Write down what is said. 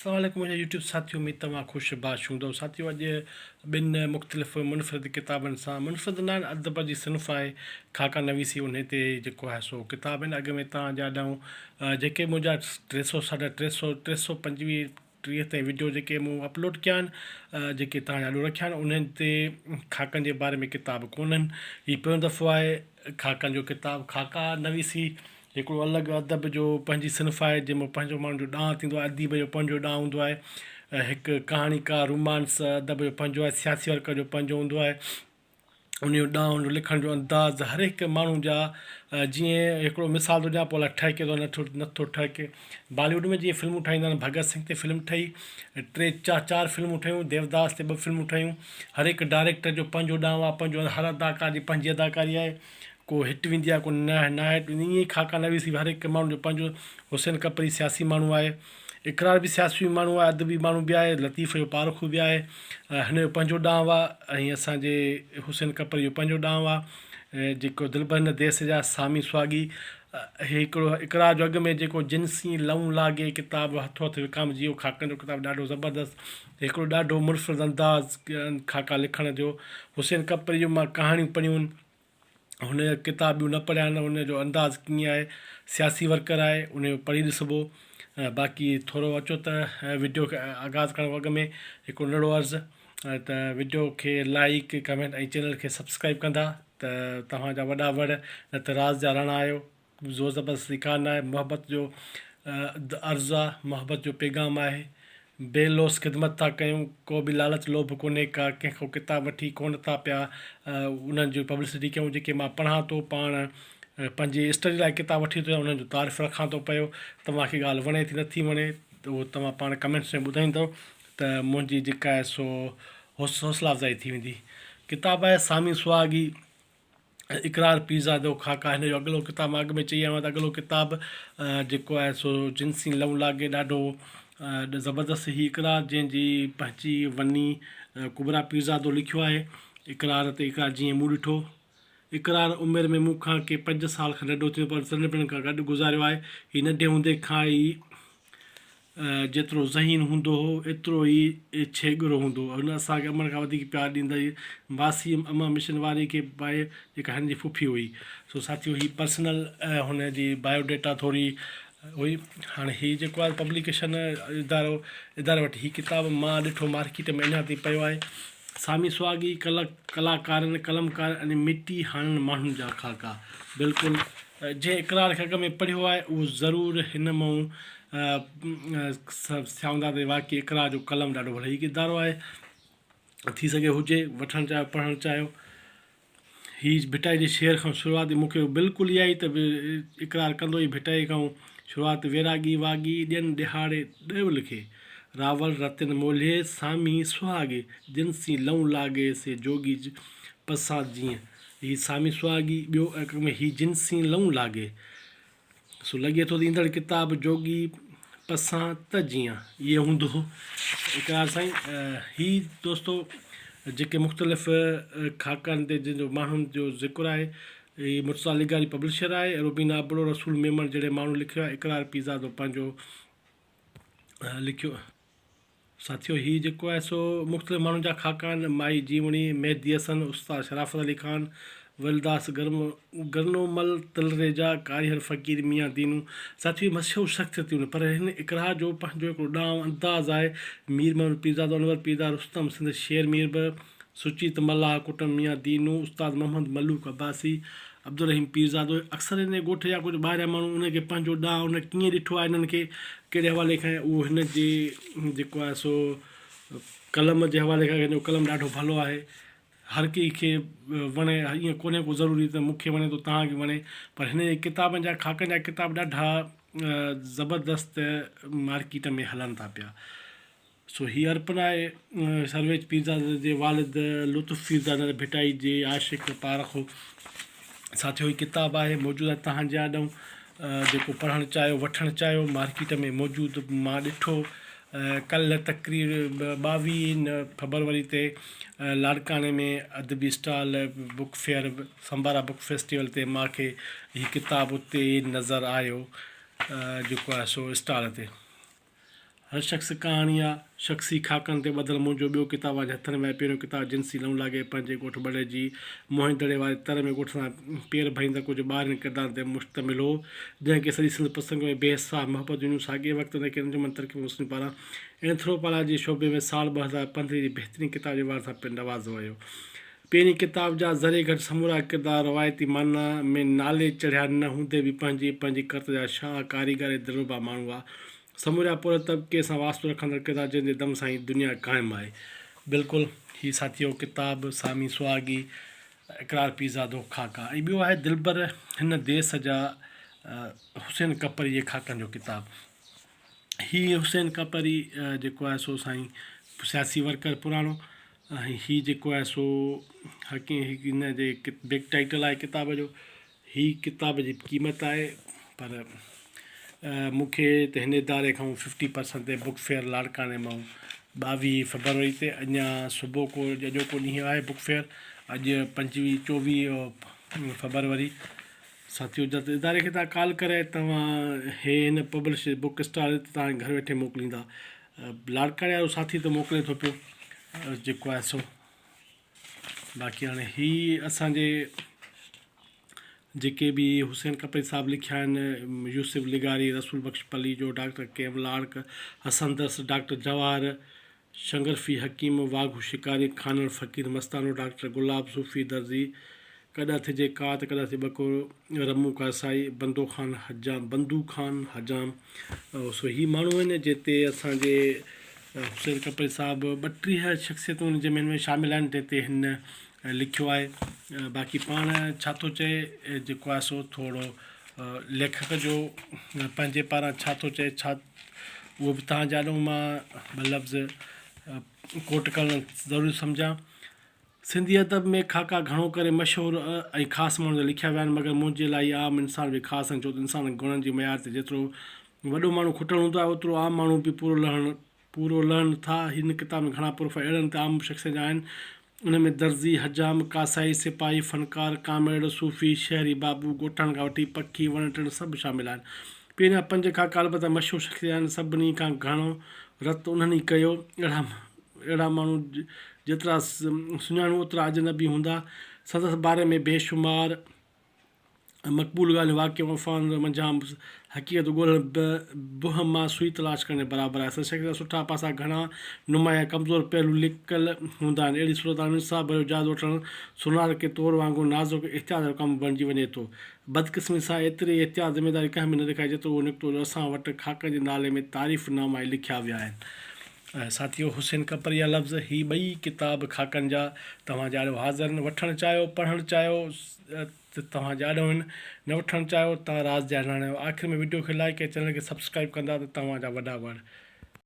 السلام عليڪم منهنجا يوٽيوب ساٿيو اميد توهان خوش باش هوندؤ ساٿيو اڄ ٻن مختلف منفرد ڪتابن سان منفرد نه آهن ادب جي صنف آهي خاڪا نويسي انهي تي جيڪو آهي سو ڪتاب آهن اڳ ۾ توهان جا ڏانهن جيڪي منهنجا ٽي سو ساڍا ٽي سو ٽي سو پنجويهه ٽيهه تائين وڊيو جيڪي مون اپلوڊ ڪيا آهن جيڪي توهان جا آڏو رکيا آهن انهن تي خاڪن جي باري ۾ ڪتاب ڪونهن هي پهريون دفعو آهي خاڪن جو ڪتاب خاڪا نويسي هڪڙو الڳ ادب جو پنهنجي صنف آهي جنهن ۾ پنهنجو ماڻهن جو ڏانء ٿيندو آهي اديب جو پنهنجو ڏانء هوندو آهي هڪ ڪهاڻيڪار رومانس ادب جو پنهنجو آهي سياسي ورڪر جو پنهنجو هوندو آهي ان جو ڏانء ان جو لکڻ جو انداز هر هڪ ماڻهو جا جيئن هڪڙو مثال ٿو ڏيان پوء الائي ٺهڪي ٿو نٿو نٿو ٺهڪي بالي ووڊ ۾ جيئن فلمون ٺاهيندا آهن ڀڳت سنگهه تي فلم ٺهي ٽي چار چار فلمون ٺهيون ديوداس تي ٻه فلمون ٺهيون هر هڪ ڊائريڪٽر جو پنهنجو ڏانء آهي پنهنجو هر اداڪار جي پنهنجي اداڪاري آهي ڪو هٽ ويندي آهي ڪو نه نه هٽ ويندي ائين ئي خاڪا نويسي به هر هڪ ماڻهو جو پنهنجو حسين ڪپري سياسي ماڻهو آهي اقرار به سياسي ماڻهو آهي ادبي ماڻهو به آهي لطيف جو پارکو به آهي هن جو پنهنجو ڏانء آهي ۽ اسان جي حسين ڪپري جو پنهنجو ڏانء آهي جيڪو دلبر هن ديس جا سامي سهاڳي هي هڪڙو اقرار جو اڳ ۾ جيڪو جنسي لئون لاڳي ڪتاب هٿو هٿ وڪامجي ويو خاڪن جو ڪتاب ڏاڍو زبردست هڪڙو ڏاڍو منفرد انداز خاڪا لکڻ جو حسين ڪپري جون مان ڪهاڻيون پڙهيون هن جا ڪتاب ٻيون نه پڙهيا آهن ان جو انداز ڪيئن آهي سياسي ورڪر آهي ان جو پڙهي ڏسبو باقي ٿورو اچو ته وڊيو کي آغاز ڪرڻ کان اڳ ۾ هڪ ننڍڙو عرض ته وڊيو کي لائڪ ڪمينٽ ۽ چينل کي سبسڪرائب ڪندا ته توهان جا وڏا وڙ نه ته راز جا راڻا آهيو زور زبردستي ڪا نه آهي محبت جو عرض آ محبت جو پيغام آهي بي لوث خدمت ٿا ڪيون ڪو به لالچ لوڀ ڪونهي ڪا ڪنهن کان ڪتاب وٺي ڪونه ٿا پيا انهن جي پبلسٽي ڪيون جيڪي مان پڙهان ٿو پاڻ پنهنجي اسٽڊي لاء ڪتاب وٺي ٿو انهن جو تعارف رکان ٿو پيو توهان کي ڳالهه وڻي ٿي نٿي وڻي ته اهو توهان پاڻ ڪمينٽس ۾ ٻڌائيندو ته منهنجي جيڪا آهي سو حوصلا افزائي ٿي ويندي ڪتاب آهي سامي سهاڳي اقرار پيرزادو خاڪا هن جو اڳلو ڪتاب مان اڳ ۾ چئي آيو آهيان ته اڳلو ڪتاب جيڪو آهي سو جنسي لئون لاڳي ڏاڍو زبردست هي اقرار جنهن جي پنهنجي وني ڪبريٰ پيرزادو لکيو آهي اقرار تي اقرار جيئن مون ڏٺو اقرار عمر ۾ مون کان ڪي پنج سال کن ننڍو ٿيندو پر ننڍپڻ کان گڏ گذاريو آهي هي ننڍي هوندي کان ئي جيترو ذهين هوندو هو، ايترو ئي ڇيڳرو هوندو هو. هن اسان کي امڙ کان وڌيڪ پيار ڏيندي هئي. ماسي امان مشن واري کي پائي، جيڪا هن جي ڦوڦي هئي. سو ساٿيو هي پرسنل هن جي بايو ڊيٽا ٿوري هئي. هاڻي هي جيڪو آهي پبليڪيشن ادارو اداري وٽ هي ڪتاب مان ڏٺو مارڪيٽ ۾ اڃا تائين پيو آهي. سامي سهاڳي ڪلاڪارن، قلمڪارن ۽ مٽي هاڻن ماڻهن جا خاڪا. بلڪل جنهن اقرار کي اڳ ۾ پڙهيو آهي اهو ضرور هن مئون سياوندا تي واقعي اقرار جو قلم ڏاڍو ڀلو هي ادارو آهي ٿي سگهي هجي وٺڻ چاهيو پڙهڻ چاهيو هي ڀٽائي جي شعر کان شروعات مون کي بلڪل اها ئي ته اقرار ڪندو ئي ڀٽائي کان شروعات ويراڳي واڳي ڏين ڏهاڙي ڏيول کي راول رتن مولهي سامي سهاڳي جن سين لئون لاڳي سي جوڳي پسان جيئن هي سامي سهاڳي ٻيو ۾ هي جن سين لئون لاڳي سو لڳي ٿو ته ايندڙ ڪتاب جوڳي پسان ته جيئان اهي هوندو اقرار سائين هي دوستو جيڪي مختلف خاڪن تي جن جو ماڻهن جو ذڪر آهي هي مرتضيٰ لغاري پبلشر آهي روبينا ابڙو رسول ميمڻ جهڙي ماڻهو لکيو آهي اقرار پيرزادو پنهنجو لکيو ساٿيو هي جيڪو آهي سو مختلف ماڻهن جا خاڪا آهن، مائي جيوڻي، مهدي حسن، استاد شرافت علي خان، ولداس گرنومل تلريجا، ڪاريهر فقير، ميان دينو. ساٿيو هي مشهور شخصيتون آهن پر هن اقرار جو پنهنجو هڪڙو ڏانء انداز آهي. مير محمد پيرزادو، انور پيرزادو، رستم سنڌ، شير ميربحر، سچيت ملاح، ڪٽنب ميان دينو، استاد محمد ملوڪ عباسي، عبدالرحيم پيرزادو اڪثر ان ڳوٺ جا ڪجهه ٻاهريان ماڻهو ان کي پنهنجو ڏانء ان ڪيئن ڏٺو آهي انهن کي ڪهڙي حوالي کان اهو هن جي جيڪو آهي سو قلم جي حوالي کان هن جو قلم ڏاڍو ڀلو آهي هر ڪنهن کي وڻي ائين ڪونهي ڪو ضروري ته مون کي وڻي ٿو توهان کي وڻي پر هن جي ڪتابن جا خاڪن جا ڪتاب ڏاڍا زبردست مارڪيٽ ۾ هلن ٿا پيا سو هي ارپڻ آهي سرويچ پيرزاده جي والد لطف پيرزاده ڀٽائي جي عاشق پارکو ساٿيو هي ڪتاب آهي موجود آهي تهان جي آڏو جيڪو پڙهڻ چاهيو وٺڻ چاهيو مارڪيٽ ۾ موجود مان ڏٺو ڪلهه تقرير 22 فبروري تي لاڙڪاڻي ۾ ادبي stall book fair Sambara book festival تي مان کي هي ڪتاب اتي نظر آيو جيڪو آهي سو اسٽال تي. هر شخص ڪهاڻي آ. شخصي خاڪن تي ٻڌل منهنجو ٻيو ڪتاب آ هٿن ۾ آهي. پهريون ڪتاب جنسي لئون لاڳي پنهنجي ڳوٺ ٻڙي جي موهين دڙي واري تر ۾ ڳوٺ سان پير ڀريندڙ ڪجهه ٻاهرين ڪردارن تي مشتمل هو، جنهن کي سڄي سنڌ پسند ڪيو ۽ بي حساب محبت ڏنيون. ساڳئي وقت ان کي انجمن ترقي مسلم پاران اينٿروپالاجي جي شعبي ۾ سال 2015 جي بهترين ڪتاب جي ايوارڊ سان پڻ نوازيو ويو. پهرين ڪتاب جا ذري گهٽ سمورا ڪردار روايتي معنيٰ ۾ نالي چڙهيا نه هوندي به پنهنجي پنهنجي ڪرت جا شاهه، ڪاريگر ۽ دلربا ماڻهو هئا. سمورا پورهيت طبقي سان واسطو رکندڙ ڪردار جنهن جي دم سان هي دنيا قائم آهي. بلڪل هي ساٿيو ڪتاب سامي سهاڳي اقرار پيرزادو خاڪا ۽ ٻيو آهي دلبر هن ديس جا حسين ڪپري جي خاڪن جو ڪتاب. هي حسين ڪپري جيڪو آهي سو سائين سياسي ورڪر پراڻو ۽ هي جيڪو آهي سو حقي هن جي بيڪ ٽائيٽل آهي ڪتاب جو هي ڪتاب جي قيمت آهي پر مون کي ته هن اداري کان ففٽي پرسنٽ تي بڪ فيئر لاڙڪاڻي مان 22 فيبروري تي اڃا صبح ڪو اڄوڪو ڏينهن آهي بڪ فيئر اڄ 25 24 فيبروري ساٿيو جت اداري کي تان ڪال ڪري توهان هي هن پبلش بڪ اسٽال تي تان گهر ويٺي موڪليندا لاڙڪاڻي وارو ساٿي ته موڪلي ٿو پيو جيڪو آهي سو باقي هاڻي هي اسانجي جيڪي به حسين ڪپري صاحب لکيا آهن يوسف لغاري رسول بخش پليجو ڊاڪٽر ڪيم لاڙڪ حسن درس ڊاڪٽر جواهر شنگرفي حڪيم، واگهو شڪاري، خانڻ فقير مستانو، ڊاڪٽر گلاب، صوفي درزي، ڪڏهن ٿجي ڪات، ڪڏهن ٿئي ٻڪر، رمون ڪاسائي، بندو خان حجام، بندو خان حجام، سو هي ماڻهو آهن جتي اسان جي حسين ڪپري صاحب 32 شخصيتون جنهن ۾ شامل آهن تنهن تي هن لکيو آهي باقي پاڻ ڇا ٿو چئي جيڪو آهي سو ٿورو ليکڪ جو پنهنجي پاران ڇا ٿو چئي ڇا اهو به توهان جي آڏو مان ٻه لفظ ڪوٽ ڪرڻ ضروري سمجهان. سنڌي ادب ۾ خاڪا گهڻو ڪري مشهور ۽ خاص ماڻهن جا لکيا ويا آهن، مگر منهنجي لاء اهي عام انسان به خاص آهن، ڇو ته انسان گڻن جي معيار تي جيترو وڏو ماڻهو کٽڻ هوندو آهي، اوترو عام ماڻهو به پورو لهڻ پورو لهن ٿا. هن ڪتاب ۾ گهڻا پروفائيل اهڙن ته عام شخصين جا آهن، انهن ۾ درزي، حجام، ڪاسائي، سپاهي، فنڪار، ڪامريڊ، صوفي، شهري بابو، ڳوٺاڻن کان وٺي پکي، وڻ ٽڻ سڀ شامل آهن. پهريان پنج خاڪا البته مشهور شخصيت آهن، سڀني کان گهڻو رت انهن ئي ڪيو. اهڙا اهڙا ماڻهو جيترا سڃاڻو اوترا اجنبي هوندا. سندس باري ۾ بيشمار. مقبول ڳالهيون واقعي افواهن منجهان حقيقت ڳولڻ به بهه مان سوئي تلاش ڪرڻ جي برابر آهي. سندس شخصيت جا سٺا پاسا گهڻا نمايان ڪمزور پهلو لڪل هوندا آهن. اهڙي صورتحال ۾ انصاف ڀريو جائزو وٺڻ سونار ڪي تور وانگر نازڪ احتياط وارو ڪم بڻجي وڃي ٿو. بدقسمتي سان ايتري احتياط ذميداري ڪنهن به نه ڏيکاري جيترو اهو نڪتو جو اسان وٽ خاڪن جي نالي ۾ تعريف ناما ئي لکيا ويا آهن. ساٿيو حسين ڪپريا لفظ هي ٻئي ڪتاب خاڪن جا توهان جي آڏو حاضر آهن. وٺڻ چاهيو پڙهڻ چاهيو ته توهان جي آڏو آهن نه وٺڻ چاهيو تان راز جا ناڻيو. آخر ۾ وڊيو کي لائيڪ ۽ چينل کي سبسڪرائيب ڪندا ته توهان جا وڏا وڙ.